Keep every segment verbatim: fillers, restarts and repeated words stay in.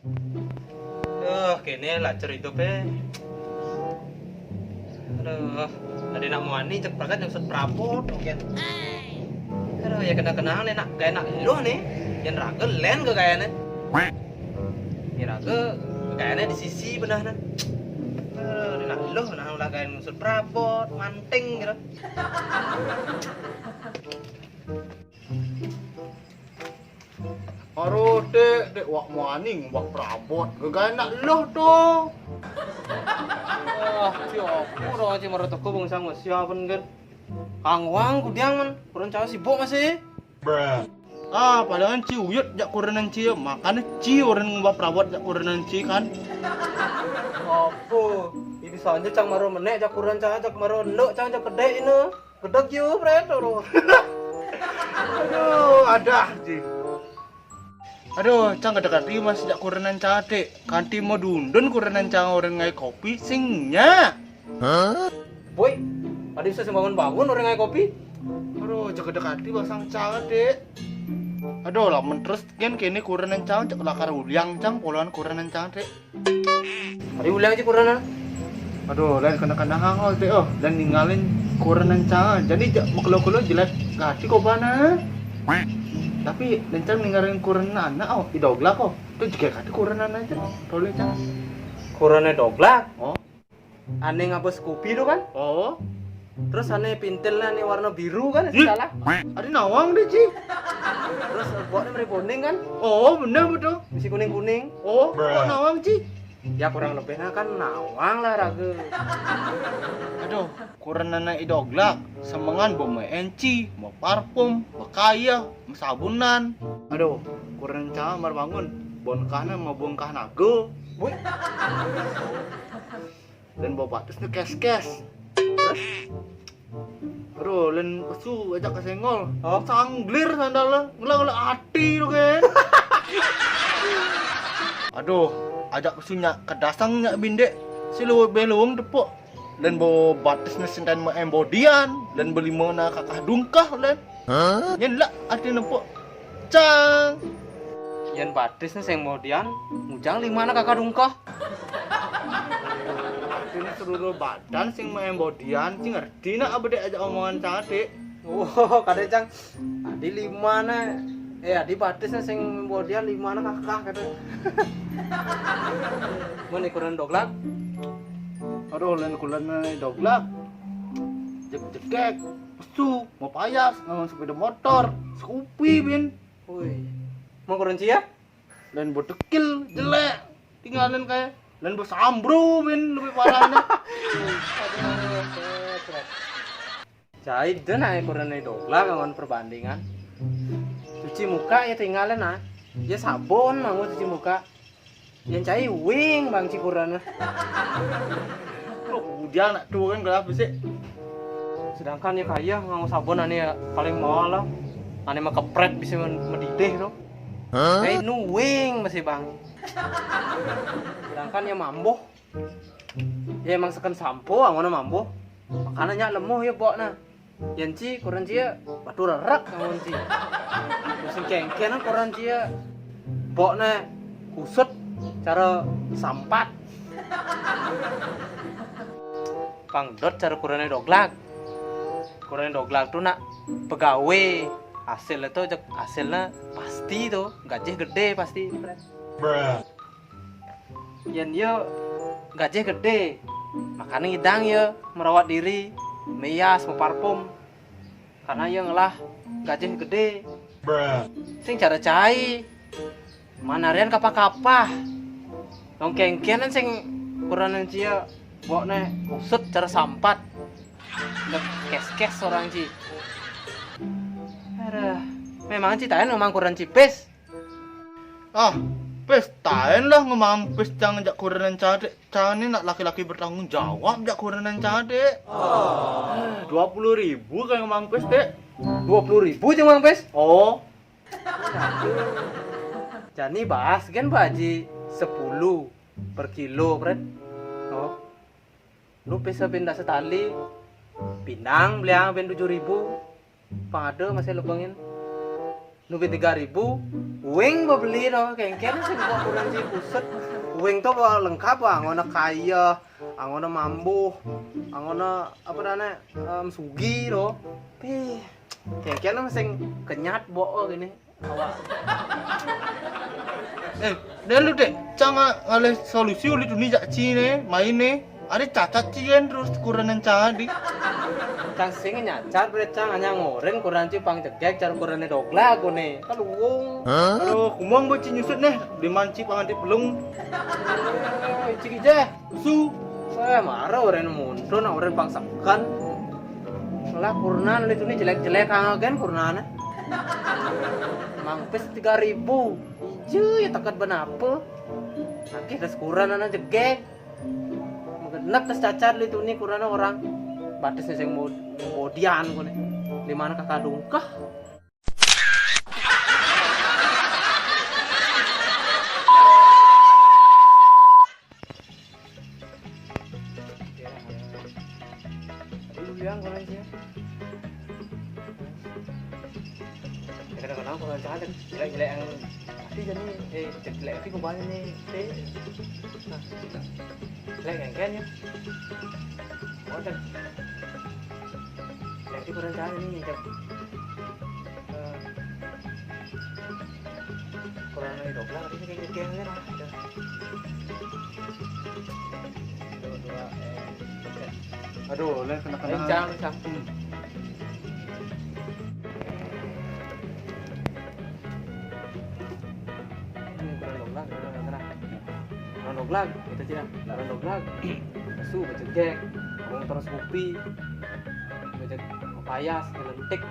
Duh, kéné lah cerita pe. Aduh, ada nak muani cek pagat nyungsut prabot mungkin. Aduh, ya kena-kena nih nak gaya nak luh nih. Yang raga len ke gayanya. Yang raga gayanya di sisi benahna. Aduh, nak luh nah ulah gaya nyungsut prabot, manting gitu. Aduh, Dek, Dek, wak muaning, wak prabot, gegae nak loh tuh. Ah, si aku dong aja marot aku bang sang siapa kan. Kang Wang kudiang man, kurang cawa sibuk masih. Ah, padahal ci uyut jak kurenan ci, makanya ci orang ngubah prabot jak kurenan ci kan. Apa? Ini saja cang maro menek jak kurenan cang jak maro endok cang jak kedek ini. Gedeg yo, Pret, loro. Aduh, ada, Ji. Aduh, cang gedeg ati mas jak kurenan cang ati. Kanti mau dundun kurenan cang orang ngai kopi sing nya. Boy, ada bisa sembangun bangun orang ngai kopi. Aduh, cang gedeg ati basang cang ati. Aduh, lamun terus gen kene kurenan cang cek lakar uliang cang poloan kurenan cang ati. Ari ulang ci kurana. Aduh, lain kena-kena hal teh, oh, dan ninggalin kuranan cang. Jadi jak mekelo-kelo jelek kati kobana. Tapi lencang ninggalin kuranan anak, oh, idoglak, oh. Itu juga kati kuranan aja. Toleh cang. Kurana doglak. Oh. Ane ngabes kopi tu kan? Oh. Terus ane pintil ane warna biru kan? Ih, salah. Ada nawang deh, Ci. Terus boknya meri kuning kan? Oh, bener betul. Mesti kuning-kuning. Oh, kok nawang, Ci? Ya kurang lebihnya kan nawang lah raga. Aduh, kurang nana idoglak, semengan bau enci, mau parfum, bekaya, sabunan. Aduh, kurang cang marbangun, bonkahna mau bonkah naga. Wih. Dan bau batis ni kes-kes. Aduh, len pesu ajak ke senggol. Oh. Sanglir sandal lah. Ngela-ngela ati tu kan. Aduh, ajak pesu nyak kedasang nyak bindek. Si luwih beluwung tepuk. Len bau batis ni sinten ma embodian. Len belima na kakah dungkah len. Hah? Nyen lah ati nepuk. Cang. Yen batis ni sing modian, mujang lima na kakah dungkah. Ini seluruh badan sing main bodian, sing ngerti nak apa dek ajak omongan cang dek. Oh, kada cang. Adi lima na, eh adi batis na sing bodian lima na kakah kada. Mun ikuran doglak. Aduh, lain kulan na doglak. Jek-jekek, pesu, mau payas, ngawang sepeda motor, sekupi bin. Woi, mau kurang cia? Dan botekil jelek, tinggalin kayak dan bersambru bin lebih parahnya. Jahit deh nah ukuran itu lah kawan perbandingan. Cuci muka ya tinggalin nah. Ya sabun mau cuci muka. Yang cai wing bang cikuran. Tuh, hujan nak tuh kan gelap sih. Sedangkan ya kaya nganggo sabun ane ya paling mau lah. Ane mah kepret bisa men- medidih tuh. Hah? Kayak nuwing masih bang. Sedangkan ya mambuh. Ya emang seken sampo angona mambuh. Makanya nyak lemuh ya bok nah. Yan ci kurang ci ya batu rerak angona ci. Terus kengken kurang ci ya bok nah kusut cara sampat. Pangdot cara kurangnya doglak. Kurangnya doglak tuh nak pegawai hasilnya tuh cek hasilnya pasti tuh gaji gede pasti. Yan yo gaji gede makanya ngidang yo merawat diri, meyas, meparfum karena yo ngelah gaji gede. Sing cara cai manarian kapah-kapah. Dong kengkenan sing kurang cia bokne usut cara sampat. Nggak kes-kes orang ci. Aduh, memang ci taen memang kurang cipis. Ah, pes taen lah ngemampis cang jak kurenan cade. Cang ni nak laki-laki bertanggung jawab jak kurenan cade. Dua puluh ribu kan ngemampis dek. Dua puluh ribu cuma pes. Oh. Jani bahas kan baji sepuluh per kilo pret. Oh. Lu pesa pindah setali. Pindang beliang ben tujuh ribu. Pang ada masih lebengin. Duit tiga ribu, wing beli no, kengken sing kok kurang sih pusat. Wing to lengkap, angono kaya, angono mambu, angono apa namanya, em, sugi no. Pih, kengken sing kenyat bo gini. Awak. Eh, dan lu dek, cang ngalih solusi uli tuni jak ci ne, main ne. Ada cacat ci kan terus kuranan cang di. Cang sing nyacat bre cang, hanya ngoren kuran ci pang cegek cara kurane dogla aku ne. Kaluwung. Aduh, kumang bo ci nyusut ne, di manci pang adi pelung. Eh, cik ije. Su. Eh, mara orang mundur nak orang pangsakan. Lah kurnan itu ni jelek-jelek agen kurnan. Mangpis tiga ribu. Ije ya takat benapa? Akeh das kuran ana jegeg. Magenep das cacat itu ni kurana orang. Batis ni sing mod-, modian kone. Di mana kakak dungkah? Dulu yang kurang sih. Ya, kadang-kadang kurang cantik, jelek-jelek yang tapi jadi, eh, jelek tapi kubahnya nih, teh. Nah, jelek yang kayaknya. Wonten. Jelek itu kurang cantik nih, jelek. Eh, kurang dari dua belas, tapi ini kayak geng kan, ah, udah. Dua, dua, eh, tiga. Aduh, lain kena-kena. Kencang, kencang. Hmm. Hmm, kurang dua belas, kurang dua belas. Kurang dua belas, kita cina. Kurang dua belas. Lesu, bacegek, ngomong terus kopi. Bacek payas, ngelentik.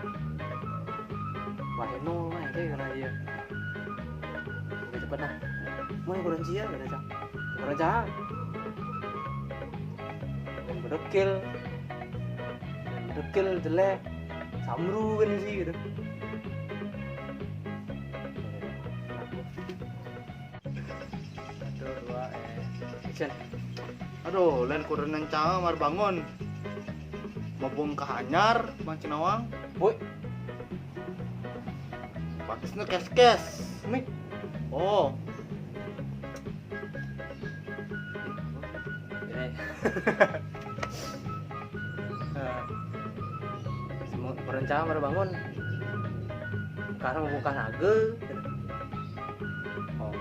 Wah, eno, wah, kayak kena dia. Oke, cepet nah. Mau yang kurang cia, kena cang. Kurang cang. Dan bedekil. Dan bedekil jelek. Samru kan sih gitu. Satu, dua, eh, action. Aduh, lain kurang cang mar bangun. Mabungkah anyar, Bang Cinawang. Woi. Patisnya kes-kes. Mik. Oh. Ini. Nah, semua berencana baru bangun. Karena bukan naga. Oh.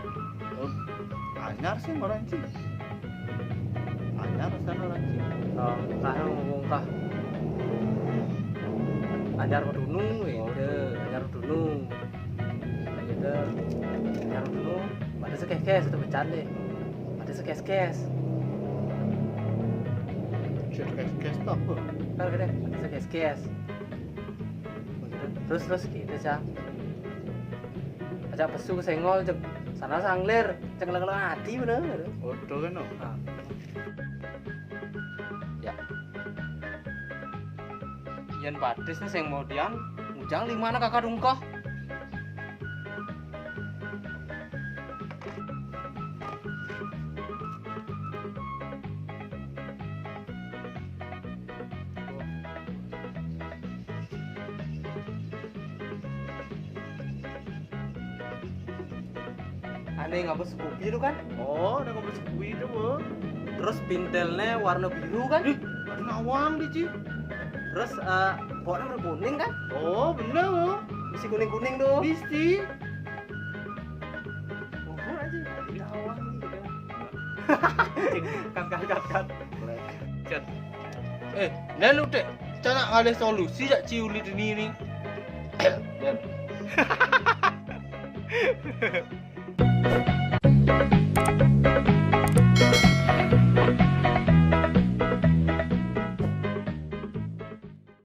Oh. Anyar sih orang sih. Anyar sana orang sih. Oh, karena ngomong kah. Anyar medunu, ya. Oh. Anyar medunu. Gitu. Nyarung dulu, pada sekes-kes itu bercanda. Pada sekes-kes. Sekes-kes tuh apa? Kan gede, pada sekes-kes. Terus, terus gitu, Cang. Ajak pesu ke senggol, cek sana sanglir, cek lagi hati bener. Waduh kan, oh. Nah. Ya. Yen batis sing modian, ujang lima anak kakak dungkah. Ane ngabes kopi tu kan? Oh, ane ngabes kopi tu, Bu. Terus pintelnya warna biru kan? Ih, warna awang di, Ci. Terus, eh, pokoknya warna kuning kan? Oh, bener, Bu. Bisi kuning-kuning tu. Bisi. Bubur aja, warna awang gitu kan. Cut, cut, cut, cut. Cut. Eh, lalu dek, cak nak ngalih solusi jak ci uli dini ni. Dan.